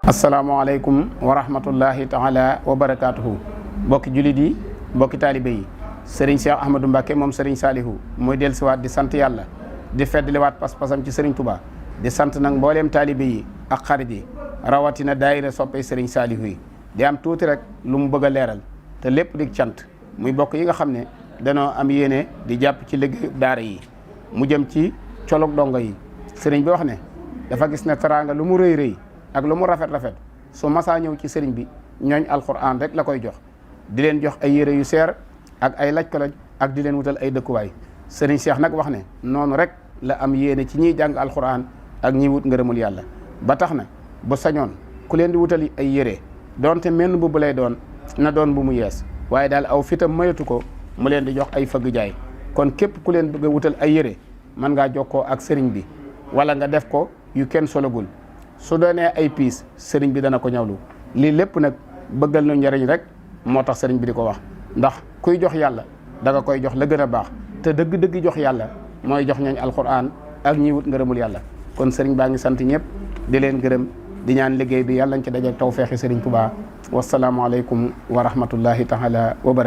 asalaamaaleykum wa rahmatullahi taala wa barakaatuhu mbokki jullit yi mbokki taalibe yi Serigne Cheikh Ahmadou Mbacké moom Serigne Salihu mooy dellusiwaat di sant yàlla di feddliwaat pas-pasam ci Serigne Touba di sant nag mbooleem taalibe yi ak xarit yi rawatina daayira soppey Serigne Salihu yi di am tuuti rek lu mu bëgg a leeral te lépp di cant muy bokk yi nga xam ne danoo am yéene di jàpp ci liggéeyu daara yi mu jëm ci colog dongo yi sëriñ bi wax ne dafa gis ne teraanga lu mu rëy rëy ak lu mu rafet-rafet su masaa ñëw ci sëriñ bi ñooñ alxuraan rek la koy jox di leen jox ay yére yu seer ak ay laj-koloj ak di leen wutal ay dëkkuwaay sëriñ Cheikh nag wax ne noonu rek la am yéene ci ñiy jàng alxuraan ak ñiy wut ngërëmul yàlla ba tax na bu sañoon ku leen di wutal ay yére doonte menn bu lay doon na doon bu mu yees waaye daal aw fitam mayatu ko mu leen di jox ay fëgg jaay kon képp ku leen bëgg a wutal ay yére mën ngaa jokkoo ak sëriñ bi wala nga def ko yu kenn sologul su doonee ay piis sëriñ bi dana ko ñawlu lii lépp nag bëggal nu njariñ rek moo tax sëriñ bi di ko wax ndax kuy jox yàlla da nga koy jox la gën a baax te dëgg-dëgg jox yàlla mooy jox ñooñ alxuraan ak ñiy wut ngërëmul yàlla kon sëriñ baa ngi sant ñëpp di leen gërëm di ñaan liggéey bi yàlla nañ ci dajeek tawfeexi sëriñ Tuubaa wasalaamualeykum wa rahmatullahi taala wa barakatuh